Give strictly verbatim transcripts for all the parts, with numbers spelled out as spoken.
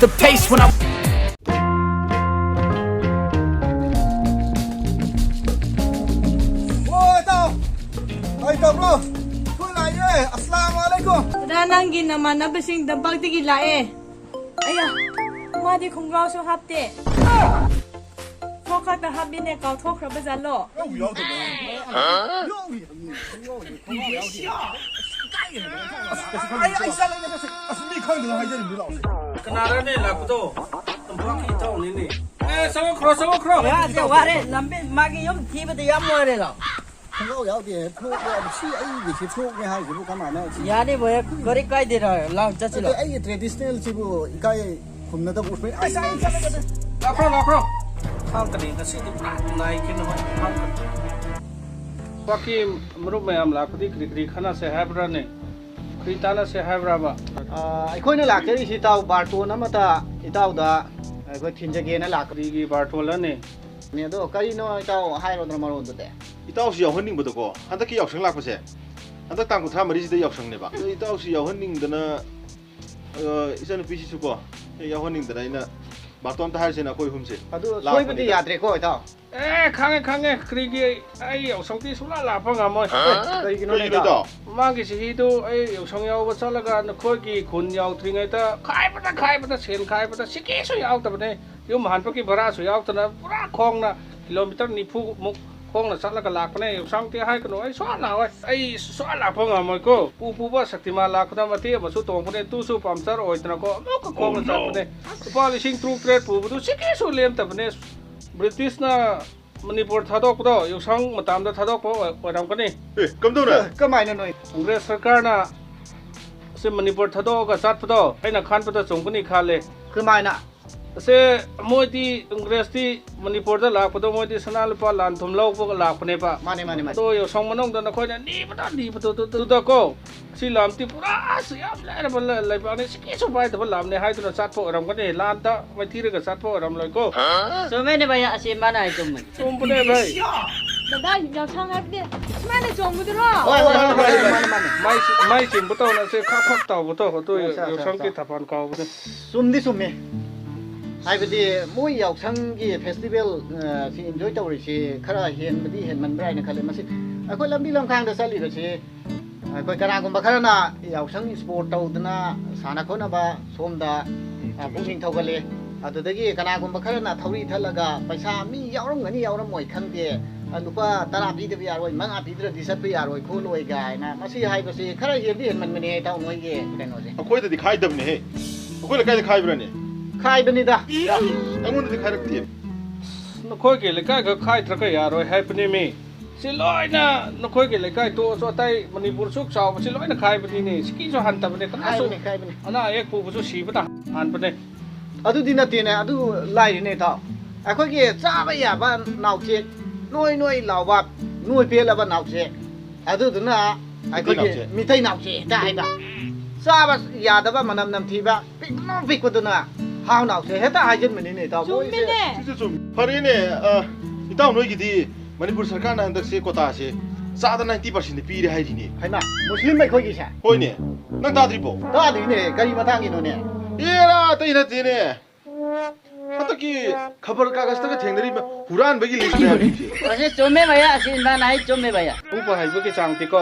The pace when I ꯍꯣꯏ, ꯏꯇꯥꯎ꯫ ꯑꯩ ꯇꯧꯕ꯭ꯔꯣ? ꯑꯩꯈꯣꯏ ꯂꯥꯛꯑꯦ꯫ ꯑꯁꯂꯥꯃꯨ ꯑꯂꯥꯏꯀꯨꯝ꯫ ꯗꯥ, ꯅꯪꯒꯤ ꯅꯃꯥꯟꯅꯕꯁꯤꯡ ꯇꯝꯄꯥꯛꯇꯒꯤ ꯂꯥꯛꯑꯦ꯫ ꯑꯌꯥ, ꯃꯥꯗꯤ ꯈꯣꯡꯒ꯭ꯔꯥꯎꯁꯨ ꯍꯥꯞꯇꯦ꯫ ꯐ꯭ꯔꯣꯛ ꯈꯛꯇ ꯍꯥꯞꯄꯤꯅꯦ, ꯀꯥꯎꯊꯣꯛꯈ꯭ꯔꯕ ꯖꯥꯠꯂꯣ? ꯌꯥꯎ-, ꯌꯥꯎꯗꯕꯅꯦ꯫ ꯌꯥꯎ-, ꯌꯥꯎ-, ꯌꯥꯎ-, ꯌꯥꯎ-, ꯑꯁ, ꯑꯩ, ꯑꯩ ꯆꯠꯂꯒꯦ, ꯆꯠꯂꯒꯦ꯫ ꯑꯁ, ꯃꯤ ꯈꯪꯗꯅ ꯍꯥꯏꯖꯔꯤꯕꯅꯤ, ꯂꯥꯛꯑꯣꯁꯦ꯫ ꯀꯅꯥꯔꯅꯦ ꯂꯥꯛꯄꯗꯣ? ꯇꯝꯄꯥꯛꯀꯤ ꯏꯇꯥꯎꯅꯤꯅꯦ꯫ ꯑꯦ, ꯆꯪꯉꯛꯈ꯭ꯔꯣ, ꯆꯪꯉꯛꯈ꯭ꯔꯣ꯫ ꯋꯥꯔꯦ, ꯂꯝꯕꯤ ꯃꯥꯒꯤ ꯌꯨꯝ ꯊꯤꯕꯗ ꯌꯥꯝ ꯋꯥꯔꯦ, ꯂꯥꯛꯑꯣ꯫ ꯈꯣꯡꯒ꯭ꯔꯥꯎ ꯌꯥꯎꯗꯦ, ꯐ꯭ꯔꯣꯛ ꯌꯥꯎꯗꯦ꯫ ꯁꯤ ꯑꯩꯒꯤꯁꯤ ꯐ꯭ꯔꯣꯛꯅꯦ ꯍꯥꯏꯁꯤꯕꯨ ꯀꯃꯥꯏꯅ ꯁꯤ-, ꯌꯥꯅꯤ ꯚꯥꯏ, ꯀꯔꯤ ꯀꯥꯏꯗꯦ, ꯂꯥꯛꯑꯣ, ꯆꯠꯁꯤ, ꯅꯠꯇꯦ, ꯂꯥꯛꯑꯣ꯫ ꯑꯩꯒꯤ ꯇ꯭ꯔꯦꯗꯤꯁꯅꯦꯜꯁꯤꯕꯨ ꯏꯀꯥꯏ ꯈꯨꯝꯅꯗꯕ ꯎꯠꯄꯩ꯫ ꯑꯁ, ꯑꯩ ꯆꯠꯂꯒꯦ꯫ ꯂꯥꯛꯈ꯭ꯔꯣ, ꯂꯥꯛꯈ꯭ꯔꯣ꯫ ꯈꯥꯡ ꯀꯔꯤ ꯉꯁꯤꯗꯤ ꯄꯨꯔꯥ ꯅꯥꯏ ꯀꯩꯅꯣ, ꯈꯥꯡ ꯀꯔꯤ꯫ ꯄꯥꯛꯀꯤ ꯃꯔꯨꯞ ꯃꯌꯥꯝ ꯂꯥꯛꯄꯗꯤ ꯀꯔꯤ ꯀꯔꯤ ꯈꯟꯅꯁꯦ ꯍꯥꯏꯕ꯭ꯔꯥꯅꯦ? ꯀꯔꯤ ꯇꯥꯟꯅꯁꯦ ꯍꯥꯏꯕ꯭ꯔꯥꯕ? ꯑ, ꯑꯩꯈꯣꯏꯅ ꯂꯥꯛꯆꯔꯤꯁꯤ ꯏꯇꯥꯎ ꯕꯥꯔꯇꯣꯟ ꯑꯃꯇ ꯏꯇꯥꯎꯗ ꯑꯩꯈꯣꯏ ꯊꯤꯟꯖꯒꯦꯅ ꯂꯥꯛꯄꯅꯤ꯫ ꯀꯔꯤꯒꯤ ꯕꯥꯔꯇꯣꯟꯂꯅꯦ? ꯑꯗꯣ ꯀꯔꯤꯅꯣ ꯏꯇꯥꯎ ꯍꯥꯏꯔꯣꯗꯅ ꯃꯔꯣꯟꯗꯨꯗꯤ꯫ ꯏꯇꯥꯎꯁꯨ ꯌꯥꯎꯍꯟꯅꯤꯡꯕꯗꯀꯣ, ꯍꯟꯗꯛꯀꯤ ꯌꯥꯎꯁꯪ ꯂꯥꯛꯄꯁꯦ, ꯍꯟꯗꯛ ꯇꯥꯡ ꯀꯨꯟꯊ꯭ꯔꯥ ꯃꯔꯤꯁꯤꯗ ꯌꯥꯎꯁꯪꯅꯦꯕ꯫ ꯑꯗꯣ ꯏꯇꯥꯎꯁꯨ ꯌꯥꯎꯍꯟꯅꯤꯡꯗꯅ, ꯑ, ꯏꯆꯟꯅꯨꯄꯤꯁꯤꯁꯨꯀꯣ ꯍꯦꯛ ꯌꯥꯎꯍꯟꯅꯤꯡꯗꯅ ꯑꯩꯅ ꯕꯥꯔꯇꯣꯟ ꯑꯝꯇ ꯍꯥꯏꯔꯁꯦꯅ ꯑꯩꯈꯣꯏ ꯑꯍꯨꯝꯁꯦ ꯑꯗꯨ ꯁꯣꯏꯕꯗꯤ ꯂꯥꯛꯄꯅꯤꯗ꯫ ꯌꯥꯗ꯭ꯔꯦꯀꯣ ꯏꯇꯥꯎ꯫ ꯑꯦ, ꯈꯪꯉꯦ, ꯈꯪꯉꯦ꯫ ꯀꯔꯤꯒꯤ ꯑꯩ ꯌꯥꯎꯁꯪꯗꯤ ꯁꯨꯡꯂꯥꯛ ꯂꯥꯛꯄ ꯉꯝꯃꯣꯏ꯫ ꯍꯥ? ꯀꯩꯒꯤꯅꯣ ꯀꯩꯒꯤꯅꯣ ꯏꯇꯥꯎ? ꯏꯇꯥꯎ? ꯃꯥꯒꯤ ꯆꯍꯤꯗꯨ ꯑꯩ ꯌꯥꯎꯁꯪ ꯌꯥꯎꯕ ꯆꯠꯂꯒ ꯅꯈꯣꯏꯒꯤ ꯈꯨꯟ ꯌꯥꯎꯗ꯭ꯔꯤꯉꯩꯗ ꯈꯥꯏꯕꯗ, ꯈꯥꯏꯕꯗ, ꯁꯦꯟ ꯈꯥꯏꯕꯗ ꯁꯤꯀꯤꯁꯨ ꯌꯥꯎꯗꯕꯅꯦ꯫ ꯌꯨꯝ ꯍꯟꯕꯒꯤ ꯚꯔꯥꯁꯨ ꯌꯥꯎꯗꯅ ꯄꯨꯔꯥ ꯈꯣꯡꯅ ꯀꯤꯂꯣꯃꯤꯇꯔ ꯅꯤꯐꯨ ꯃꯨꯛ ꯈꯣꯡꯅ ꯆꯠꯂꯒ ꯂꯥꯛꯄꯅꯦ꯫ ꯌꯥꯎꯁꯪꯗꯤ ꯍꯥꯏꯒꯅꯨ, ꯑꯩ ꯁꯨꯡꯂꯥꯛ ꯂꯥꯛꯑꯣꯏ꯫ ꯑꯩ ꯁꯨꯡꯂꯥꯛ ꯂꯥꯛꯄ ꯉꯝꯃꯣꯏꯀꯣ꯫ ꯎ ꯄꯨꯕ ꯁꯛꯇꯤꯃꯥꯟ ꯂꯥꯛꯄꯗ ꯃꯇꯦꯛ ꯑꯃꯁꯨ ꯇꯣꯡꯕꯅꯦ, ꯇꯨꯁꯨ ꯄꯝꯆꯔ ꯑꯣꯏꯗꯅꯀꯣ꯫ ꯑꯃꯨꯛꯀ ꯈꯣꯡꯅ ꯆꯠꯄꯅꯦ꯫ ꯂꯨꯄꯥ ꯂꯤꯁꯤꯡ ꯇꯔꯨꯛ ꯇꯔꯦꯠ ꯄꯨꯕꯗꯨ ꯁꯤꯀꯤꯁꯨ ꯂꯦꯝꯗꯕꯅꯦ꯫ ꯕ꯭ꯔꯤꯇꯤꯁꯅ ꯃꯅꯤꯄꯨꯔ ꯊꯥꯗꯣꯛꯄꯗꯣ ꯌꯥꯎꯁꯪ ꯃꯇꯝꯗ ꯊꯥꯗꯣꯛꯄ ꯑꯣꯏ-, ꯑꯣꯏꯔꯝꯒꯅꯤ꯫ ꯑꯦ, ꯀꯝꯗꯧꯔꯦ? ꯀꯃꯥꯏꯅꯅꯣ? ꯀꯪꯒ꯭ꯔꯦꯁ ꯁꯔꯀꯥꯔꯅ ꯁꯤ ꯃꯅꯤꯄꯨꯔ ꯊꯥꯗꯣꯛꯑꯒ ꯆꯠꯄꯗꯣ ꯑꯩꯅ ꯈꯟꯕꯗ ꯆꯨꯝꯒꯅꯤ ꯈꯜꯂꯦ꯫ ꯀꯃꯥꯏꯅ? ꯑꯁꯦ ꯃꯣꯏꯗꯤ, ꯀꯪꯒ꯭ꯔꯦꯁꯇꯤ ꯃꯅꯤꯄꯨꯔꯗ ꯂꯥꯛꯄꯗꯣ ꯃꯣꯏꯗꯤ ꯁꯅꯥ ꯂꯨꯄꯥ ꯂꯥꯟ ꯊꯨꯝ ꯂꯧꯕꯒ ꯂꯥꯛꯄꯅꯦꯕ꯫ ꯃꯥꯅꯦ, ꯃꯥꯅꯦ, ꯃꯥꯅꯦ꯫ ꯑꯗꯣ ꯌꯥꯎꯁꯪ ꯃꯅꯨꯡꯗ ꯅꯈꯣꯏꯅ ꯅꯤꯕꯗ, ꯅꯤꯕꯗ, ꯗꯨ-, ꯗꯨꯗꯀꯣ꯫ ꯁꯤ ꯂꯝꯗꯤ ꯄꯨꯔꯥ ꯑꯁ ꯌꯥꯝ ꯂꯥꯏꯔꯕ ꯂ-, ꯂꯩꯕꯥꯛꯅꯤ, ꯁꯤꯀꯤꯁꯨ ꯄꯥꯏꯗꯕ ꯂꯝꯅꯤ ꯍꯥꯏꯗꯨꯅ ꯆꯠꯄ ꯑꯣꯏꯔꯝꯒꯅꯤ, ꯂꯥꯟꯗ ꯃꯥꯏꯊꯤꯔꯒ ꯆꯠꯄ ꯑꯣꯏꯔꯝꯂꯣꯏꯀꯣ꯫ ꯆꯨꯝꯃꯦꯅꯦ ꯚꯥꯏ, ꯑꯁꯤ ꯃꯥꯅ ꯍꯥꯏ ꯆꯨꯝꯕꯅꯤ꯫ ꯆꯨꯝꯕꯅꯦ ꯚꯥꯏ꯫ ꯗꯗꯥ, ꯌꯥꯎꯁꯪ ꯍꯥꯏꯕꯗꯤ ꯁꯨꯃꯥꯏꯅ ꯆꯣꯡꯕꯗꯨꯔꯣ? ꯍꯣꯏ, ꯍꯣꯏ, ꯍꯣꯏ, ꯍꯣꯏ, ꯍꯣꯏ, ꯃꯥꯅꯦ, ꯃꯥꯅꯦ꯫ ꯃꯥꯏ ꯃꯥꯏ ꯆꯤꯡꯕ ꯇꯧꯅꯁꯦ ꯈꯥꯛ ꯈꯥꯛ ꯇꯧꯕꯗꯣ ꯑꯗꯨ ꯑꯠꯆꯥ, ꯑꯠꯆꯥ, ꯌꯥꯎꯁꯪꯒꯤ ꯑꯠꯆꯥ꯫ ꯊꯥꯕꯜ ꯀꯥꯎꯕꯅꯦ꯫ ꯆꯨꯝꯗꯤ ꯆꯨꯝꯃꯦ꯫ ꯍꯥꯏꯕꯗꯤ ꯃꯣꯏ ꯌꯥꯎꯁꯪꯒꯤ ꯐꯦꯁꯇꯤꯚꯦꯜ ꯁꯤ ꯏꯟꯖꯣꯏ ꯇꯧꯔꯤꯁꯤ ꯈꯔ ꯍꯦꯟꯕꯗꯤ ꯍꯦꯟꯃꯟꯕ꯭ꯔꯥ ꯍꯥꯏꯅ ꯈꯜꯂꯦ꯫ ꯃꯁꯤ ꯑꯩꯈꯣꯏ ꯂꯝꯕꯤ ꯂꯝꯈꯥꯡꯗ ꯆꯠꯂꯤꯕꯁꯤ ꯑꯩꯈꯣꯏ ꯀꯅꯥꯒꯨꯝꯕ ꯈꯔꯅ ꯌꯥꯎꯁꯪ ꯏꯁꯄꯣꯔꯠ ꯇꯧꯗꯅ ꯁꯥꯟꯅ ꯈꯣꯠꯅꯕ ꯁꯣꯝꯗ ꯄꯨꯛꯅꯤꯡ ꯊꯧꯒꯠꯂꯦ꯫ ꯑꯗꯨꯗꯒꯤ ꯀꯅꯥꯒꯨꯝꯕ ꯈꯔꯅ ꯊꯧꯔꯤ ꯊꯠꯂꯒ ꯄꯩꯁꯥ ꯃꯤ ꯌꯥꯎꯔꯝꯒꯅꯤ ꯌꯥꯎꯔꯝꯃꯣꯏ ꯈꯪꯗꯦ, ꯂꯨꯄꯥ ꯇꯔꯥ ꯄꯤꯗꯕ ꯌꯥꯔꯣꯏ, ꯃꯉꯥ ꯄꯤꯗ꯭ꯔꯗꯤ ꯆꯠꯄ ꯌꯥꯔꯣꯏ ꯈꯣꯠꯂꯣꯏ ꯀꯥꯏꯅ꯫ ꯃꯁꯤ ꯍꯥꯏꯕꯁꯤ ꯈꯔ ꯍꯦꯟꯗꯤ ꯍꯦꯟꯃꯟꯕꯅꯦ ꯏꯇꯥꯎ ꯅꯣꯏꯒꯤ ꯀꯩꯅꯣꯁꯦ꯫ ꯑꯩꯈꯣꯏꯗꯗꯤ ꯈꯥꯏꯗꯕꯅꯦꯍꯦ꯫ ꯑꯩꯈꯣꯏ ꯂꯩꯀꯥꯏꯗ ꯈꯥꯏꯕ꯭ꯔꯅꯦ? ꯈꯥꯏꯕꯅꯤꯗ꯫ ꯑꯩꯉꯣꯟꯗꯗꯤ ꯈꯥꯏꯔꯛꯇꯦ꯫ ꯅꯈꯣꯏꯒꯤ ꯂꯩꯀꯥꯏꯈꯛ ꯈꯥꯏꯗ꯭ꯔꯒ ꯌꯥꯔꯣꯏ ꯍꯥꯏꯕꯅꯦꯃꯤ꯫ ꯁꯤ ꯂꯣꯏꯅ ꯅꯈꯣꯏꯒꯤ ꯂꯩꯀꯥꯏ ꯇꯣꯛꯑꯁꯨ ꯑꯇꯩ ꯃꯅꯤꯄꯨꯔ ꯁꯨꯛ ꯆꯥꯎꯕꯁꯤ ꯂꯣꯏꯅ ꯈꯥꯏꯕꯅꯤꯅꯦ꯫ ꯁꯤꯀꯤꯁꯨ ꯍꯟꯊꯕꯅꯦ꯫ ꯀꯅꯥꯁꯨ ꯈꯥꯏꯕꯅꯤ, ꯈꯥꯏꯕꯅꯤ꯫ ꯑꯅꯥ ꯑꯌꯦꯛ ꯄꯨꯕꯁꯨ ꯁꯤꯕꯅ ꯍꯥꯟꯕꯅꯦ꯫ ꯑꯗꯨꯗꯤ ꯅꯠꯇꯦꯅꯦ, ꯑꯗꯨ ꯂꯥꯏꯔꯤꯅꯦ ꯏꯇꯥꯎ꯫ ꯑꯩꯈꯣꯏꯒꯤ ꯆꯥꯕ ꯌꯥꯕ ꯅꯥꯎꯆꯦꯛ ꯅꯣꯏ ꯅꯣꯏ ꯂꯥꯎꯕ, ꯅꯣꯏ ꯄꯦꯜꯂꯕ ꯅꯥꯎꯆꯦꯛ, ꯑꯗꯨꯗꯨꯅ ꯑꯩꯈꯣꯏꯒꯤ ꯅꯥꯎꯆꯦꯛ꯫ ꯃꯤꯇꯩ ꯅꯥꯎꯆꯦꯛ ꯍꯦꯛꯇ ꯍꯥꯏꯕ꯫ ꯆꯥꯕ ꯌꯥꯗꯕ ꯃꯅꯝ ꯅꯝꯊꯤꯕ ꯄꯤꯛꯅꯣ ꯄꯤꯛꯄꯗꯨꯅ ꯍꯥꯎ ꯅꯥꯎꯆꯦꯛ ꯍꯦꯛꯇ ꯍꯥꯏꯖꯤꯟꯕꯅꯤꯅꯦ ꯏꯇꯥꯎ꯫ ꯃꯣꯏꯁꯦ ꯆꯨꯝꯃꯤꯅꯦ꯫ ꯁꯤꯁꯨ ꯆꯨꯝꯃꯤ꯫ ꯐꯔꯦꯅꯦ, ꯑ, ꯏꯇꯥꯎ ꯅꯣꯏꯒꯤꯗꯤ ꯃꯅꯤꯄꯨꯔ ꯁꯔꯀꯥꯔꯅ ꯍꯟꯗꯛꯁꯦ ꯀꯣꯇꯥꯁꯦ ꯆꯥꯗ ꯅꯥꯏꯟꯇꯤ ꯄꯥꯔꯁꯦꯟꯗꯤ ꯄꯤꯔꯦ ꯍꯥꯏꯔꯤꯅꯦ꯫ ꯍꯩꯃꯥ, ꯃꯨꯁꯂꯤꯝ ꯑꯩꯈꯣꯏꯒꯤꯁꯦ꯫ ꯍꯣꯏꯅꯦ, ꯅꯪ ꯇꯥꯗ꯭ꯔꯤꯕꯣ? ꯇꯥꯗ꯭ꯔꯤꯅꯦ, ꯀꯔꯤ ꯃꯇꯥꯡꯒꯤꯅꯣꯅꯦ? ꯑꯦꯔꯥ, ꯑꯇꯩ ꯅꯠꯇꯦꯅꯦ꯫ ꯍꯟꯗꯛꯀꯤ ꯈꯕꯔ ꯀꯥꯒꯖꯇꯒ ꯊꯦꯡꯅꯔꯤꯕ ꯍꯨꯔꯥꯟꯕꯒꯤ ꯂꯤꯁ ꯃꯌꯥꯝꯁꯦ꯫ ꯑꯁꯤ ꯆꯨꯝꯃꯦ ꯚꯩꯌꯥ, ꯑꯁꯤ ꯏꯃꯥꯅ ꯍꯥꯏ ꯆꯨꯝꯃꯦ ꯚꯩꯌꯥ꯫ ꯍꯨꯕ ꯍꯩꯕꯒꯤ ꯆꯥꯡꯗꯤꯀꯣ,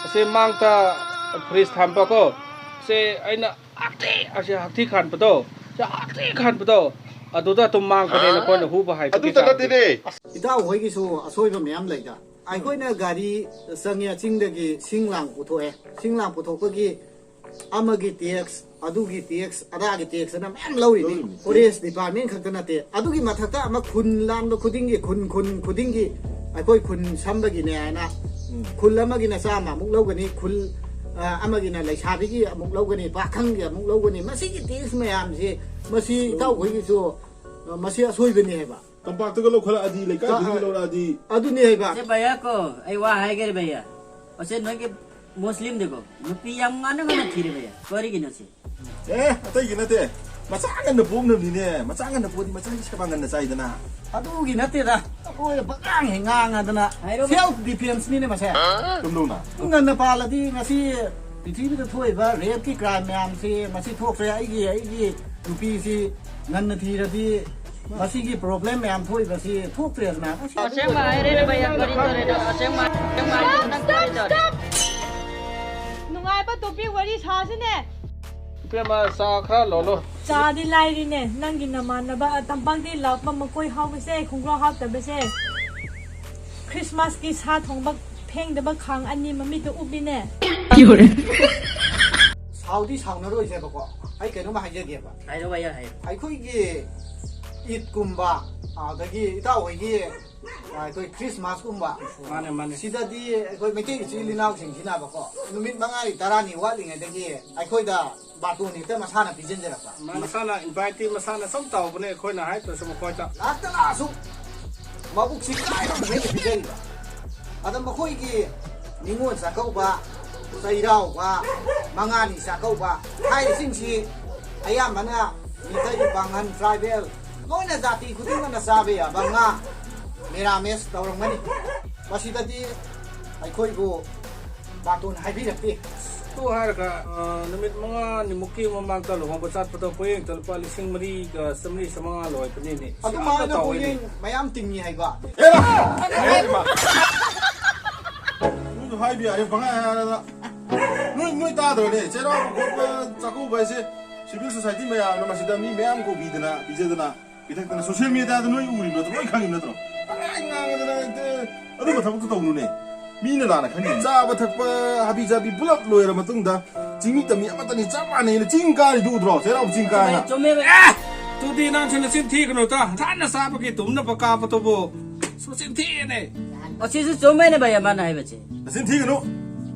ꯑꯁꯤ ꯃꯥꯡꯗ ꯐ꯭ꯔꯤꯖ ꯊꯝꯕꯀꯣ, ꯁꯦ ꯑꯩꯅ ꯍꯥꯛꯊꯤ, ꯑꯁꯤ ꯍꯥꯛꯊꯤ ꯈꯥꯟꯕꯗꯣ, ꯁꯦ ꯍꯥꯛꯊꯤ ꯈꯥꯟꯕꯗꯣ, ꯑꯗꯨꯗ ꯑꯗꯨꯝ ꯃꯥꯡꯕꯅꯦ ꯅꯈꯣꯏꯅ ꯍꯨꯕ ꯍꯩꯕꯒꯤ ꯑꯗꯨꯇ ꯆꯥꯡꯗꯤ꯫ ꯅꯠꯇꯦꯅꯦ꯫ ꯏꯇꯥꯎ ꯍꯣꯏꯒꯤꯁꯨ ꯑꯁꯣꯏꯕ ꯃꯌꯥꯝ ꯂꯩꯗ꯫ ꯑꯩꯈꯣꯏꯅ ꯒꯥꯔꯤ ꯆꯪꯉꯦ, ꯆꯤꯡꯗꯒꯤ ꯁꯤꯡ ꯂꯥꯡ ꯄꯨꯊꯣꯛꯑꯦ꯫ ꯁꯤꯡ ꯂꯥꯡ ꯄꯨꯊꯣꯛꯄꯒꯤ ꯑꯃꯒꯤ ꯇꯦꯛꯁ, ꯑꯗꯨꯒꯤ ꯇꯦꯛꯁ, ꯑꯗꯥꯒꯤ ꯇꯦꯛꯁ ꯑꯅ ꯃꯌꯥꯝ ꯂꯧꯔꯤꯅꯤ꯫ ꯂꯧꯔꯤꯅꯤ꯫ ꯐꯣꯔꯦꯁ ꯗꯤꯄꯥꯔꯠꯃꯦꯟ ꯈꯛꯇ ꯅꯠꯇꯦ, ꯑꯗꯨꯒꯤ ꯃꯊꯛꯇ ꯑꯃ ꯈꯨꯟ ꯂꯥꯟꯕ ꯈꯨꯗꯤꯡꯒꯤ, ꯈꯨꯟ ꯈꯨꯟ ꯈꯨꯗꯤꯡꯒꯤ ꯑꯩꯈꯣꯏ ꯈꯨꯟ ꯁꯝꯕꯒꯤꯅꯦ ꯍꯥꯏꯅ ꯈꯨꯜ ꯑꯃꯒꯤꯅ ꯆꯥꯝꯃ ꯑꯃꯨꯛ ꯂꯧꯒꯅꯤ, ꯈꯨꯜ ꯑ, ꯑꯃꯒꯤꯅ ꯂꯩꯁꯥꯕꯤꯒꯤ ꯑꯃꯨꯛ ꯂꯧꯒꯅꯤ, ꯄꯥꯈꯪꯒꯤ ꯑꯃꯨꯛ ꯂꯧꯒꯅꯤ꯫ ꯃꯁꯤꯒꯤ ꯇꯦꯛꯁ ꯃꯌꯥꯝꯁꯤ, ꯃꯁꯤ ꯏꯇꯥꯎ ꯍꯣꯏꯒꯤꯁꯨ, ꯑ, ꯃꯁꯤ ꯑꯁꯣꯏꯕꯅꯤ ꯍꯥꯏꯕ꯫ ꯇꯝꯄꯥꯛꯇꯒ ꯂꯧꯈꯠꯂꯛꯑꯗꯤ, ꯂꯩꯀꯥꯏ ꯈꯨꯗꯤꯡꯒꯤ ꯂꯧꯔꯛꯑꯗꯤ꯫ ꯑꯗꯨꯅꯤ ꯍꯥꯏꯕ꯫ ꯑꯁꯤ ꯚꯩꯌꯥ ꯀꯣ, ꯑꯩ ꯋꯥ ꯍꯥꯏꯒꯦ ꯚꯩꯌꯥ꯫ ꯑꯁꯤ ꯅꯣꯏꯒꯤ ꯃꯨꯁꯂꯤꯝꯗꯤꯀꯣ, ꯅꯨꯄꯤ ꯌꯥꯝ ꯉꯟꯅ ꯉꯟꯅ ꯊꯤꯔꯦ ꯚꯩꯌꯥ꯫ ꯀꯔꯤꯒꯤꯅꯣ ꯁꯤ? ꯑꯦ, ꯑꯇꯩꯒꯤ ꯅꯠꯇꯦ꯫ ꯃꯆꯥ ꯉꯟꯅ ꯄꯣꯛꯅꯕꯅꯤꯅꯦ꯫ ꯃꯆꯥ ꯉꯟꯅ ꯄꯣꯛꯑꯗꯤ ꯃꯆꯥꯒꯤ ꯁꯦꯕꯥ ꯉꯟꯅ ꯆꯥꯏꯗꯅ꯫ ꯑꯗꯨꯒꯤ ꯅꯠꯇꯦꯗ, ꯑꯩꯈꯣꯏꯗ ꯄꯉꯥꯡ ꯍꯦꯛ ꯉꯥꯡꯉꯗꯅ꯫ ꯍꯥꯏꯔꯣ꯫ Self defense ꯅꯤꯅꯦ ꯃꯁꯦ꯫ ꯀꯝꯗꯧꯅ? ꯉꯟꯅ ꯄꯥꯜꯂꯗꯤ ꯉꯁꯤ ꯄ꯭ꯔꯤꯊꯤꯕꯤꯗ ꯊꯣꯛꯏꯕ rape ꯀꯤ crime ꯃꯌꯥꯝꯁꯤ ꯃꯁꯤ ꯊꯣꯛꯇ꯭ꯔꯦ꯫ ꯑꯩꯒꯤ, ꯑꯩꯒꯤ ꯅꯨꯄꯤꯁꯤ ꯉꯟꯅ ꯊꯤꯔꯗꯤ ꯃꯁꯤꯒꯤ problem ꯃꯌꯥꯝ ꯊꯣꯛꯏꯕꯁꯤ ꯊꯣꯛꯇ꯭ꯔꯦꯗꯅ꯫ ꯑꯁꯦꯡꯕ ꯍꯥꯏꯔꯦꯅꯦ ꯚꯩꯌꯥ, ꯀꯔꯤ ꯇꯧꯔꯦꯅꯣ? ꯑꯁꯦꯡꯕ, ꯑꯁꯦꯡꯕ ꯍꯥꯏꯔꯦ, ꯅꯪ ꯀꯔꯤ ꯇꯧꯔꯦ? Stop! ꯅꯨꯡꯉꯥꯏꯕ topic ꯋꯥꯔꯤ ꯁꯥꯁꯤꯅꯦ꯫ ꯏꯕꯦꯝꯃ, ꯆꯥ ꯈꯔ ꯂꯣꯜꯂꯣ꯫ ꯆꯥꯗꯤ ꯂꯥꯏꯔꯤꯅꯦ, ꯅꯪꯒꯤ ꯅꯃꯥꯟꯅꯕ ꯇꯝꯄꯥꯛꯇꯒꯤ ꯂꯥꯛꯄ ꯃꯀꯣꯏ ꯍꯥꯎꯕꯁꯦ, ꯈꯣꯡꯒ꯭ꯔꯥꯎ ꯍꯥꯞꯇꯕꯁꯦ, Christmas ꯀꯤ ꯁꯥ ꯊꯣꯡꯕ ꯐꯦꯡꯗꯕ ꯈꯥꯡ ꯑꯅꯤ ꯃꯃꯤꯠꯇ ꯎꯞꯄꯤꯅꯦ꯫ ꯁꯥꯎꯗꯤ ꯁꯥꯎꯅꯔꯣꯏꯁꯦꯕꯀꯣ, ꯑꯩ ꯀꯩꯅꯣꯝꯃ ꯍꯥꯏꯖꯒꯦꯕ꯫ ꯍꯥꯏꯔꯣ ꯚꯩꯌꯥ, ꯍꯥꯏꯔꯣ꯫ ꯑꯩꯈꯣꯏꯒꯤ ꯏꯗꯀꯨꯝꯕ, ꯑꯗꯒꯤ ꯏꯇꯥꯎ ꯍꯣꯏꯒꯤ, ꯑ, ꯑꯩꯈꯣꯏ Christmas ꯀꯨꯝꯕ, ꯃꯥꯅꯦ, ꯃꯥꯅꯦ꯫ ꯁꯤꯗꯗꯤ ꯑꯩꯈꯣꯏ ꯃꯩꯇꯩ ꯏꯆꯤꯜ ꯏꯅꯥꯎꯁꯤꯡꯁꯤꯅꯕꯀꯣ, ꯅꯨꯃꯤꯠ ꯃꯉꯥꯅꯤ ꯇꯔꯥꯅꯤ ꯋꯥꯠꯂꯤꯉꯩꯗꯒꯤ ꯑꯩꯈꯣꯏꯗ ꯕꯥꯇꯣꯟ ꯍꯦꯛꯇ ꯃꯁꯥꯅ ꯄꯤꯁꯤꯟꯖꯔꯛꯄ꯫ ꯃꯁꯥꯅ invite ꯇꯤ ꯃꯁꯥꯅ ꯁꯨꯝ ꯇꯧꯕꯅꯦ, ꯑꯩꯈꯣꯏꯅ ꯍꯥꯏꯗ꯭ꯔꯁꯨ ꯃꯈꯣꯏꯗ꯫ ꯂꯥꯛꯇ ꯂꯥꯛꯑꯁꯨ ꯃꯕꯨꯛꯁꯤ ꯀꯥꯏꯕ ꯃꯈꯩꯅ ꯄꯤꯖꯔꯤꯕ꯫ ꯑꯗ ꯃꯈꯣꯏꯒꯤ ꯅꯤꯉꯣꯜ ꯆꯥꯛꯀꯧꯕ, ꯆꯩꯔꯥꯎꯕ, ꯃꯉꯥꯅꯤ ꯆꯥꯛꯀꯧꯕ ꯍꯥꯏꯔꯤꯁꯤꯡꯁꯤ ꯑꯌꯥꯝꯕꯅ ꯃꯤꯇꯩ, ꯄꯥꯡꯒꯜ, tribal ꯂꯣꯏꯅ ꯖꯥꯇꯤ ꯈꯨꯗꯤꯡꯃꯛꯅ ꯆꯥꯕ ꯌꯥꯕ ꯉꯥ, ꯃꯦꯔꯥꯃꯦꯁ ꯇꯧꯔꯝꯒꯅꯤ꯫ ꯃꯁꯤꯗꯗꯤ ꯑꯩꯈꯣꯏꯕꯨ ꯕꯥꯇꯣꯟ ꯍꯥꯏꯕꯤꯔꯛꯇꯦ꯫ ꯑꯗꯨ ꯍꯥꯏꯔꯒ, ꯑ, ꯅꯨꯃꯤꯠ ꯃꯉꯥꯅꯤꯃꯨꯛꯀꯤ ꯃꯃꯥꯡꯗ ꯂꯨꯍꯣꯡꯕ ꯆꯠꯄꯗꯣ ꯄꯣꯌꯦꯡꯗ ꯂꯨꯄꯥ ꯂꯤꯁꯤꯡ ꯃꯔꯤꯒ ꯆꯥꯃꯔꯤ ꯆꯥꯃꯉꯥ ꯂꯣꯏꯕꯅꯤꯅꯦ꯫ ꯁꯤ ꯑꯗꯨꯃꯥꯏꯅ ꯑꯝꯇ ꯇꯧꯋꯤꯅꯦ꯫ ꯄꯣꯌꯦꯡ ꯃꯌꯥꯝ ꯇꯤꯡꯉꯤ ꯍꯥꯏꯕ꯫ ꯑꯦꯔꯥ! ꯅꯣꯏꯁꯨ ꯍꯥꯏꯕ ꯌꯥꯔꯦ, ꯄꯪꯍꯥꯏ ꯍꯥꯏꯔꯗꯅ꯫ ꯅꯣꯏ, ꯅꯣꯏ ꯇꯥꯗ꯭ꯔꯣꯅꯦ? ꯆꯩꯔꯥꯎꯕ ꯈꯣꯠꯄ, ꯆꯥꯛꯀꯧꯕ ꯍꯥꯏꯁꯦ civil society ꯃꯌꯥꯝꯅ ꯃꯁꯤꯗ ꯃꯤ ꯃꯌꯥꯝ ꯀꯧꯕꯤꯗꯅ, ꯄꯤꯖꯗꯅ, ꯄꯤꯊꯛꯇꯅ social media ꯗ ꯅꯣꯏ ꯎꯔꯤꯕ ꯅꯠꯇ꯭ꯔꯣ? ꯂꯣꯏ ꯈꯪꯉꯤꯕ ꯅꯠꯇ꯭ꯔꯣ? ꯄꯪꯉꯥꯡ ꯉꯥꯡꯉꯗꯅ ꯍꯦꯛꯇ ꯑꯗꯨꯝꯕ ꯊꯕꯛꯇꯣ ꯇꯧꯅꯨꯅꯦ꯫ ꯃꯤꯅ ꯂꯥꯟꯅ ꯈꯟꯅꯤ꯫ ꯆꯥꯕ ꯊꯛꯄ ꯍꯥꯕꯤ ꯖꯥꯕꯤ ꯄꯨꯂꯞ ꯂꯣꯏꯔ ꯃꯇꯨꯡꯗ ꯆꯤꯡꯃꯤ ꯇꯝꯃꯤ ꯑꯃꯠꯇꯅꯤ ꯆꯞ ꯃꯥꯟꯅꯩꯅ ꯆꯤꯡ ꯀꯥꯔꯤꯗꯨ ꯎꯗ꯭ꯔꯣ? ꯆꯩꯔꯥꯎ ꯆꯤꯡ ꯀꯥꯏꯅ꯫ ꯆꯨꯝꯃꯦ, ꯆꯨꯝꯃꯦ ꯚꯩꯌꯥ꯫ ꯑꯦ! ꯑꯗꯨꯗꯤ ꯅꯪꯁꯨ ꯅꯆꯤꯟ ꯊꯤꯒꯅꯨꯗ꯫ ꯊꯥꯏꯅ ꯆꯥꯕꯒꯤ ꯇꯨꯝꯅꯕ ꯀꯥꯞꯄꯗꯨꯕꯨ ꯃꯆꯤꯟ ꯊꯤꯅꯦ꯫ ꯑꯁꯤꯁꯨ ꯆꯨꯝꯃꯦꯅꯦ ꯚꯩꯌꯥ ꯃꯥꯅ ꯍꯥꯏꯕꯁꯦ꯫ ꯅꯆꯤꯟ ꯊꯤꯒꯅꯨ꯫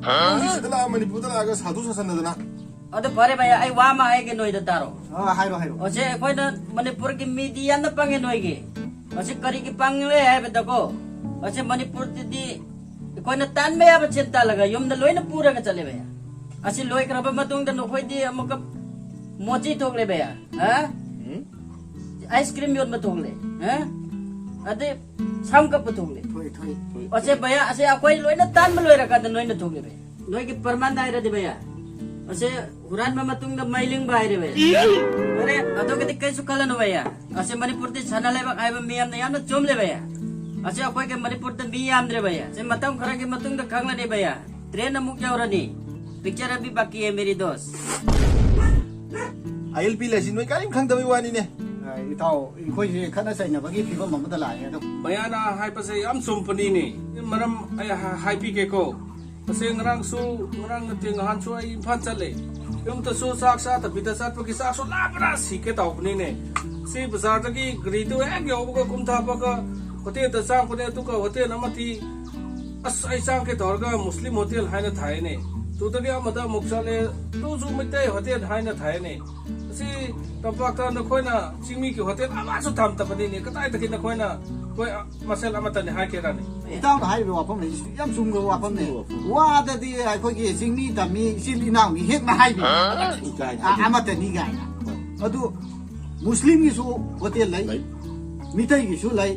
ꯅꯪꯗꯤ ꯁꯤꯗ ꯂꯥꯛꯑ ꯃꯅꯤꯄꯨꯔꯗ ꯂꯥꯛꯑꯒ ꯁꯥꯗꯨ ꯁꯥꯁꯟꯗꯗꯅ꯫ ꯑꯗꯨ ꯐꯔꯦ ꯚꯩꯌꯥ, ꯑꯩ ꯋꯥ ꯑꯃ ꯍꯥꯏꯒꯦ ꯅꯣꯏꯗ ꯇꯥꯔꯣ꯫ ꯑ, ꯍꯥꯏꯔꯣ, ꯍꯥꯏꯔꯣ꯫ ꯑꯁꯤ ꯑꯩꯈꯣꯏꯅ ꯃꯅꯤꯄꯨꯔꯒꯤ ꯃꯤꯗꯤ ꯌꯥꯝꯅ ꯄꯪꯉꯦ ꯅꯣꯏꯒꯤ꯫ ꯑꯁꯤ ꯀꯔꯤꯒꯤ ꯄꯪꯂꯦ ꯍꯥꯏꯕꯗꯀꯣ, ꯑꯁꯤ ꯃꯅꯤꯄꯨꯔꯗꯗꯤ ꯑꯩꯈꯣꯏꯅ ꯇꯥꯟꯕ ꯌꯥꯕ ꯁꯦꯟ ꯇꯥꯜꯂꯒ ꯌꯨꯝꯗ ꯂꯣꯏꯅ ꯄꯨꯔꯒ ꯆꯠꯂꯦ ꯚꯩꯌꯥ꯫ ꯑꯁꯤ ꯂꯣꯏꯈ꯭ꯔꯕ ꯃꯇꯨꯡꯗ ꯅꯈꯣꯏꯗꯤ ꯑꯃꯨꯛꯀ ꯃꯣꯆꯤ ꯊꯣꯛꯂꯦ ꯚꯩꯌꯥ, ꯍꯥ? ꯑꯥꯏꯁ ꯀ꯭ꯔꯤꯝ ꯌꯣꯟꯕ ꯊꯣꯛꯂꯦ, ꯍꯥ? ꯑꯗꯩ ꯁꯝ ꯀꯛꯄ ꯊꯣꯛꯂꯦ꯫ ꯊꯣꯛꯏ, ꯊꯣꯛꯏ꯫ ꯑꯁꯦ ꯚꯩꯌꯥ, ꯑꯁꯦ ꯑꯩꯈꯣꯏ ꯂꯣꯏꯅ ꯇꯥꯟꯕ ꯂꯣꯏꯔꯀꯥꯟꯗ ꯅꯣꯏꯅ ꯊꯣꯛꯂꯦ ꯚꯩꯌꯥ꯫ ꯅꯣꯏꯒꯤ ꯄ꯭ꯔꯃꯥꯟ ꯍꯥꯏꯔꯗꯤ ꯚꯩꯌꯥ, ꯑꯁꯦ ꯍꯨꯔꯥꯟꯕ ꯃꯇꯨꯡꯗ ꯃꯩ ꯂꯤꯡꯕ ꯍꯥꯏꯔꯦ ꯚꯩꯌꯥ꯫ ꯐꯔꯦ, ꯑꯗꯨꯒꯤꯗꯤ ꯀꯩꯁꯨ ꯈꯜꯂꯅꯨ ꯚꯩꯌꯥ꯫ ꯑꯁꯦ ꯃꯅꯤꯄꯨꯔꯗꯤ ꯁꯅꯥ ꯂꯩꯕꯥꯛ ꯍꯥꯏꯕ ꯃꯤꯌꯥꯝꯅ ꯌꯥꯝꯅ ꯆꯨꯝꯂꯦ ꯚꯩꯌꯥ꯫ ꯑꯁꯦ ꯑꯩꯈꯣꯏꯒꯤ ꯃꯅꯤꯄꯨꯔꯗ ꯃꯤ ꯌꯥꯝꯗ꯭ꯔꯦ ꯚꯩꯌꯥ꯫ ꯑꯁꯦ ꯃꯇꯝ ꯈꯔꯒꯤ ꯃꯇꯨꯡꯗ ꯈꯪꯂꯅꯤ ꯚꯩꯌꯥ꯫ ꯇ꯭ꯔꯦꯟ ꯑꯃꯨꯛ ꯌꯧꯔꯅꯤ꯫ ꯄꯤꯛꯆꯔ ꯑꯕꯤ ꯕꯥꯀꯤ ꯍꯦ ꯃꯦꯔꯤ ꯗꯣꯁ꯫ ꯑꯥꯏ ꯑꯦꯜ ꯄꯤ ꯂꯩꯁꯤ ꯅꯣꯏ ꯀꯔꯤꯝ ꯈꯪꯗꯕꯩ ꯋꯥꯅꯤꯅꯦ꯫ ꯑ, ꯏꯇꯥꯎ, ꯑꯩꯈꯣꯏꯁꯦ ꯈꯠꯅ ꯆꯩꯅꯕꯒꯤ ꯐꯤꯕꯝ ꯑꯃꯗ ꯂꯥꯛꯑꯦ ꯑꯗꯣ꯫ ꯃꯌꯥꯅ ꯍꯥꯏꯕꯁꯦ ꯌꯥꯝ ꯆꯨꯝꯕꯅꯤꯅꯦ꯫ ꯃꯔꯝ ꯑꯩ ꯍꯥ- ꯍꯥꯏꯕꯤꯒꯦꯀꯣ꯫ ꯃꯁꯦ ꯉꯔꯥꯡꯁꯨ, ꯉꯔꯥꯡ ꯅꯠꯇꯦ, ꯉꯍꯥꯟꯁꯨ ꯑꯩ ꯏꯝꯐꯥꯜ ꯆꯠꯂꯦ꯫ ꯌꯨꯝꯗꯁꯨ ꯆꯥꯛ ꯆꯥꯗꯕꯤꯗ ꯆꯠꯄꯒꯤ ꯆꯥꯛꯁꯨ ꯂꯥꯝꯕꯅ ꯁꯤꯒꯦ ꯇꯧꯕꯅꯤꯅꯦ꯫ ꯁꯤ ꯕꯖꯥꯔꯗꯒꯤ ꯒꯥꯔꯤꯗꯨ ꯍꯦꯛ ꯌꯧꯕꯒ ꯀꯨꯝꯊꯕꯒ ꯍꯣꯇꯦꯜꯗ ꯆꯪꯕꯅꯦ꯫ ꯑꯗꯨꯒ ꯍꯣꯇꯦꯜ ꯑꯃꯗꯤ ꯑꯁ ꯑꯩ ꯆꯪꯒꯦ ꯇꯧꯔꯒ ꯃꯨꯁꯂꯤꯝ ꯍꯣꯇꯦꯜ ꯍꯥꯏꯅ ꯊꯥꯏꯅꯦ꯫ ꯇꯨꯗꯒꯤ ꯑꯃꯗ ꯑꯃꯨꯛ ꯆꯠꯂꯦ꯫ ꯇꯨꯁꯨ ꯃꯩꯇꯩ ꯍꯣꯇꯦꯜ ꯍꯥꯏꯅ ꯊꯥꯏꯅꯦ꯫ ꯑꯁꯤ ꯇꯝꯄꯥꯛꯇ ꯅꯈꯣꯏꯅ ꯆꯤꯡꯃꯤꯒꯤ ꯍꯣꯇꯦꯜ ꯑꯃꯁꯨ ꯊꯝꯗꯕꯅꯤꯅꯦ꯫ ꯀꯗꯥꯏꯗꯒꯤ ꯅꯈꯣꯏꯅ ꯑꯩꯈꯣꯏ ꯃꯁꯦꯜ ꯑꯃꯠꯇꯅꯤ ꯍꯥꯏꯒꯦꯔꯅꯦ? ꯏꯇꯥꯎꯅ ꯍꯥꯏꯔꯤꯕ ꯋꯥꯐꯝ ꯑꯁꯤꯁꯨ ꯌꯥꯝ ꯆꯨꯝꯈ꯭ꯔꯕ ꯋꯥꯐꯝꯅꯦ꯫ ꯋꯥꯗꯗꯤ ꯑꯩꯈꯣꯏꯒꯤ ꯆꯤꯡꯃꯤ ꯇꯝꯃꯤ ꯏꯆꯤꯜ ꯏꯅꯥꯎꯅꯤ ꯍꯦꯛꯅ ꯍꯥꯏꯕꯤ꯫ ꯑ, ꯑꯃꯠꯇꯅꯤ ꯀꯥꯏꯅ꯫ ꯑꯗꯨ ꯃꯨꯁꯂꯤꯝꯒꯤꯁꯨ ꯍꯣꯇꯦꯜ ꯂꯩ, ꯃꯤꯇꯩꯒꯤꯁꯨ ꯂꯩ,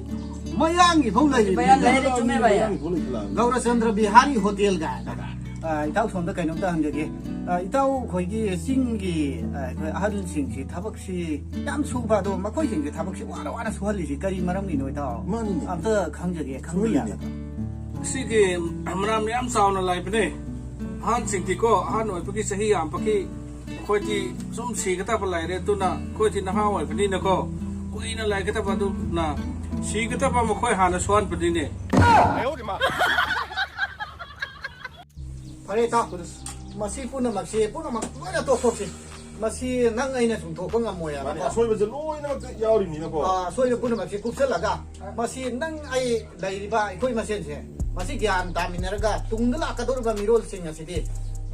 ꯃꯌꯥꯡꯒꯤ ꯐꯥꯎ ꯂꯩ꯫ ꯃꯌꯥꯡ ꯂꯩꯔꯦ, ꯆꯨꯝꯃꯦ ꯚꯩꯌꯥ꯫ ꯒꯧꯔꯆꯟꯗ꯭ꯔ ꯕꯤꯍꯥꯔꯤ ꯍꯣꯇꯦꯜ ꯀꯥꯏꯅ꯫ ꯑ, ꯏꯇꯥꯎ ꯁꯣꯝꯗ ꯀꯩꯅꯣꯝꯇ ꯍꯪꯖꯒꯦ꯫ ꯑ, ꯏꯇꯥꯎ ꯑꯩꯈꯣꯏꯒꯤ ꯆꯤꯡꯒꯤ, ꯑ, ꯑꯩꯈꯣꯏ ꯑꯍꯜꯁꯤꯡꯁꯤ ꯊꯕꯛꯁꯤ ꯌꯥꯝ ꯁꯨꯕ, ꯑꯗꯣ ꯃꯈꯣꯏꯁꯤꯡꯁꯤ ꯊꯕꯛꯁꯤ ꯋꯥꯅ ꯋꯥꯅ ꯁꯨꯍꯜꯂꯤꯁꯤ ꯀꯔꯤ ꯃꯔꯝꯒꯤꯅꯣ ꯏꯇꯥꯎ? ꯃꯥꯅꯤꯅꯦ꯫ ꯑꯝꯇ ꯈꯪꯖꯒꯦ, ꯈꯪꯕ ꯁꯨꯍꯜꯂꯤꯅꯦ꯫ ꯌꯥꯒꯗ꯭ꯔꯣ? ꯁꯤꯒꯤ ꯃꯔꯝ ꯌꯥꯝ ꯆꯥꯎꯅ ꯂꯩꯕꯅꯦ꯫ ꯑꯍꯟꯁꯤꯡꯗꯤꯀꯣ, ꯑꯍꯟ ꯑꯣꯏꯕꯒꯤ, ꯆꯍꯤ ꯌꯥꯝꯕꯒꯤ, ꯑꯩꯈꯣꯏꯗꯤ ꯁꯨꯝ ꯁꯤꯒꯗꯕ ꯂꯩꯔꯦ꯫ ꯑꯗꯨꯅ ꯑꯩꯈꯣꯏꯗꯤ ꯅꯍꯥ ꯑꯣꯏꯕꯅꯤꯅꯀꯣ, ꯀꯨꯏꯅ ꯂꯩꯒꯗꯕ, ꯑꯗꯨꯅ ꯁꯤꯒꯗꯕ ꯃꯈꯣꯏ ꯍꯥꯟꯅ ꯁꯨꯍꯟꯕꯅꯤꯅꯦ꯫ ꯐꯔꯦ ꯏꯇꯥꯎ, ꯃꯁꯤ ꯄꯨꯝꯅꯃꯛꯁꯤ, ꯄꯨꯝꯅꯃꯛ ꯂꯣꯏꯅ ꯇꯣꯛꯊꯣꯛꯁꯤ꯫ ꯃꯁꯤ ꯅꯪ ꯑꯩꯅ ꯁꯨꯝ ꯊꯣꯛꯄ ꯉꯝꯃꯣꯏ ꯃꯥꯅꯤ, ꯍꯥꯏꯕꯀꯣ꯫ ꯑꯁꯣꯏꯕꯁꯦ ꯂꯣꯏꯅꯃꯛꯇ ꯌꯥꯎꯔꯤꯕꯅꯤꯅꯀꯣ꯫ ꯑ, ꯑꯁꯣꯏꯕ ꯄꯨꯝꯅꯃꯛꯁꯤ ꯀꯨꯞꯁꯜꯂꯒ, ꯃꯁꯤ ꯅꯪ ꯑꯩ ꯂꯩꯔꯤꯕ ꯑꯩꯈꯣꯏ ꯃꯁꯦꯟꯁꯦ, ꯃꯁꯤ ꯒ꯭ꯌꯥꯟ ꯇꯥꯃꯤꯟꯅꯔꯒ ꯇꯨꯡꯗ ꯂꯥꯛꯀꯗꯧꯔꯤꯕ ꯃꯤꯔꯣꯜꯁꯤꯡ ꯑꯁꯤꯗꯤ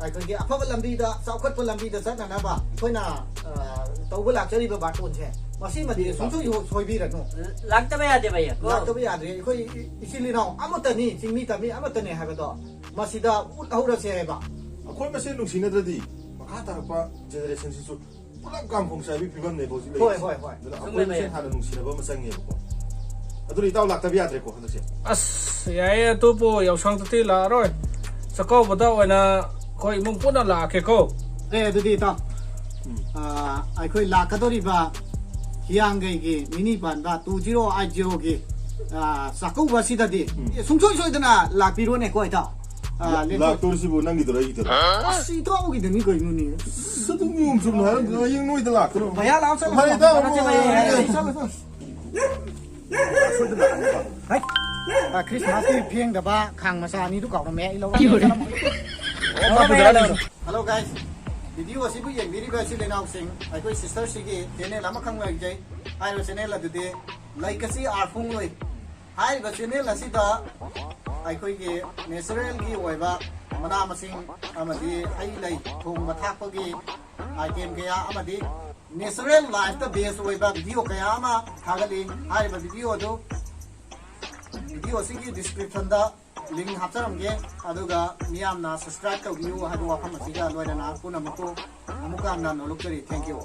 ꯑꯩꯈꯣꯏꯒꯤ ꯑꯐꯕ ꯂꯝꯕꯤꯗ, ꯆꯥꯎꯈꯠꯄ ꯂꯝꯕꯤꯗ ꯆꯠꯅꯅꯕ ꯑꯩꯈꯣꯏꯅ, ꯑ, ꯇꯧꯕ ꯂꯥꯛꯆꯔꯤꯕ ꯕꯥꯔꯇꯣꯟꯁꯦ, ꯃꯁꯤꯃꯗꯤ ꯁꯨꯡꯁꯣꯏ ꯁꯣꯏꯕꯤꯔꯅꯨ꯫ ꯂꯥꯛꯇꯕ ꯌꯥꯗꯦ ꯚꯩꯌꯥ ꯀꯣ꯫ ꯂꯥꯛꯇꯕ ꯌꯥꯗ꯭ꯔꯦ꯫ ꯑꯩꯈꯣꯏ ꯏꯆꯤꯜ ꯏꯅꯥꯎ ꯑꯃꯠꯇꯅꯤ, ꯆꯤꯡꯃꯤ ꯇꯝꯃꯤ ꯑꯃꯠꯇꯅꯤ ꯍꯥꯏꯕꯗꯣ ꯃꯁꯤꯗ ꯎꯠꯍꯧꯔꯁꯦ ꯍꯥꯏꯕ꯫ ꯑꯩꯈꯣꯏ ꯃꯁꯦꯟ ꯅꯨꯡꯁꯤꯅꯗ꯭ꯔꯗꯤ ꯃꯈꯥ ꯇꯥꯔꯛꯄ ꯖꯦꯅꯦꯔꯦꯁꯟꯁꯤꯁꯨ ꯄꯨꯂꯞ ꯀꯥꯡꯈꯣꯡ ꯆꯥꯏꯕꯒꯤ ꯐꯤꯕꯝꯅꯦꯕ ꯍꯧꯖꯤꯛ ꯍꯣꯏ, ꯂꯩꯔꯤꯁꯦ꯫ ꯍꯣꯏ, ꯍꯣꯏ꯫ ꯑꯗꯨꯅ ꯆꯨꯝꯃꯦ, ꯑꯩꯈꯣꯏ ꯃꯁꯦꯟ ꯃꯌꯥꯝ꯫ ꯍꯥꯟꯅ ꯅꯨꯡꯁꯤꯅꯕ ꯑꯃ ꯆꯪꯉꯦꯕꯀꯣ꯫ ꯑꯗꯨꯅ ꯏꯇꯥꯎ ꯂꯥꯛꯇꯕ ꯌꯥꯗ꯭ꯔꯦꯀꯣ ꯍꯟꯗꯛꯁꯦ꯫ ꯑꯁ, ꯌꯥꯏꯌꯦ, ꯑꯇꯣꯞꯄ ꯌꯥꯎꯁꯪꯗꯗꯤ ꯂꯥꯛꯑꯔꯣꯏ꯫ ꯆꯥꯛꯀꯧꯕꯗ ꯑꯣꯏꯅ ꯑꯩꯈꯣꯏ ꯏꯃꯨꯡ ꯄꯨꯟꯅ ꯂꯥꯛꯀꯦꯀꯣ꯫ ꯑꯦ, ꯑꯗꯨꯗꯤ ꯏꯇꯥꯎ, ꯑꯥ, ꯑꯩꯈꯣꯏ ꯂꯥꯛꯀꯗꯧꯔꯤꯕ ꯍꯤꯌꯥꯡꯒꯩꯒꯤ ꯅꯤꯅꯤ ꯄꯥꯟꯕ two zero eight zero ꯒꯤ, ꯑꯥ, ꯆꯥꯛꯀꯧꯕ ꯑꯁꯤꯗꯗꯤ ꯁꯨꯡꯁꯣꯏ ꯁꯣꯏꯗꯅ ꯂꯥꯛꯄꯤꯔꯣꯅꯦꯀꯣ ꯏꯇꯥꯎ꯫ ꯑꯥ, ꯂꯦꯞꯊꯣꯛ- ꯂꯥꯛꯇꯣꯔꯤꯁꯤꯕꯨ ꯅꯪꯒꯤꯗꯨꯔ ꯑꯩꯒꯤꯗꯨꯔ? ꯑꯁ, ꯏꯇꯥꯎꯒꯤꯗꯅꯤ ꯀꯩꯅꯣꯅꯦ꯫ ꯑꯁ, ꯑꯗꯨꯝ ꯅꯤꯌꯣꯝ ꯆꯨꯝꯅ ꯍꯥꯏꯔꯝꯗꯅ ꯍꯌꯦꯡ ꯅꯣꯏꯗ ꯂꯥꯛꯇꯅ꯫ ꯚꯩꯌꯥ, ꯂꯥꯛꯑꯣ, ꯆꯠꯂꯣ, ꯐꯔꯦ, ꯆꯠꯂꯣ, ꯏꯇꯥꯎ, ꯆꯠꯂꯣ, ꯆꯠꯂꯣ, ꯑꯃꯨꯛ ꯆꯠꯂꯣ, ꯆꯠꯂꯣ꯫ ꯍꯥꯏ꯫ ꯑ, ꯈ꯭ꯔꯤꯁꯃꯥꯁꯀꯤ ꯐꯦꯡꯗꯕ ꯈꯥꯡ ꯃꯆꯥ ꯑꯅꯤꯗꯨ ꯀꯥꯎꯔꯝꯃꯦ, ꯑꯩ ꯂꯧꯔꯝꯃꯦ, ꯆꯠꯂꯝꯃꯣ꯫ ꯍꯜꯂꯣ ꯒꯥꯏꯁ, ꯚꯤꯗꯤꯑꯣ ꯑꯁꯤꯕꯨ ꯌꯦꯡꯕꯤꯔꯤꯕ ꯏꯆꯤꯜ ꯏꯅꯥꯎꯁꯤꯡ, ꯑꯩꯈꯣꯏ ꯁꯤꯁꯇꯔꯁꯤꯒꯤ ꯆꯦꯅꯦꯜ ꯑꯃꯈꯛ ꯂꯩꯖꯩ꯫ ꯍꯥꯏꯔꯤꯕ ꯆꯦꯅꯦꯜ ꯑꯗꯨꯗꯤ ꯂꯩꯀꯁꯤ ꯑꯥꯔꯐꯨꯡꯂꯣꯏ꯫ ꯍꯥꯏꯔꯤꯕ ꯆꯦꯅꯦꯜ ꯑꯁꯤꯗ ꯑꯩꯈꯣꯏꯒꯤ ꯅꯦꯆꯔꯦꯜꯒꯤ ꯑꯣꯏꯕ ꯃꯅꯥ ꯃꯁꯤꯡ ꯑꯃꯗꯤ ꯍꯩ ꯂꯩ ꯊꯣꯡꯕ ꯊꯥꯛꯄꯒꯤ ꯑꯥꯏꯇꯦꯝ ꯀꯌꯥ ꯑꯃꯗꯤ ꯅꯦꯆꯔꯦꯜ ꯂꯥꯏꯐꯇ ꯕꯦꯁ ꯑꯣꯏꯕ ꯚꯤꯗꯤꯑꯣ ꯀꯌꯥ ꯑꯃ ꯊꯥꯒꯠꯂꯤ꯫ ꯍꯥꯏꯔꯤꯕ ꯚꯤꯗꯤꯑꯣ ꯑꯗꯨ ꯚꯤꯗꯤꯑꯣ ꯑꯁꯤꯒꯤ ꯗꯤꯁꯀ꯭ꯔꯤꯞꯁꯟꯗ ꯂꯤꯡ ꯍꯥꯞꯆꯔꯝꯒꯦ꯫ ꯑꯗꯨꯒ ꯃꯤꯌꯥꯝꯅ ꯁꯕꯁꯀ꯭ꯔꯥꯏꯕ ꯇꯧꯕꯤꯌꯨ ꯍꯥꯏꯕ ꯋꯥꯐꯝ ꯑꯁꯤꯒ ꯂꯣꯏꯅꯅ ꯄꯨꯝꯅꯃꯛꯄꯨ ꯑꯃꯨꯛꯀ ꯍꯟꯅ ꯅꯣꯂꯨꯛꯆꯔꯤ꯫ Thank you꯫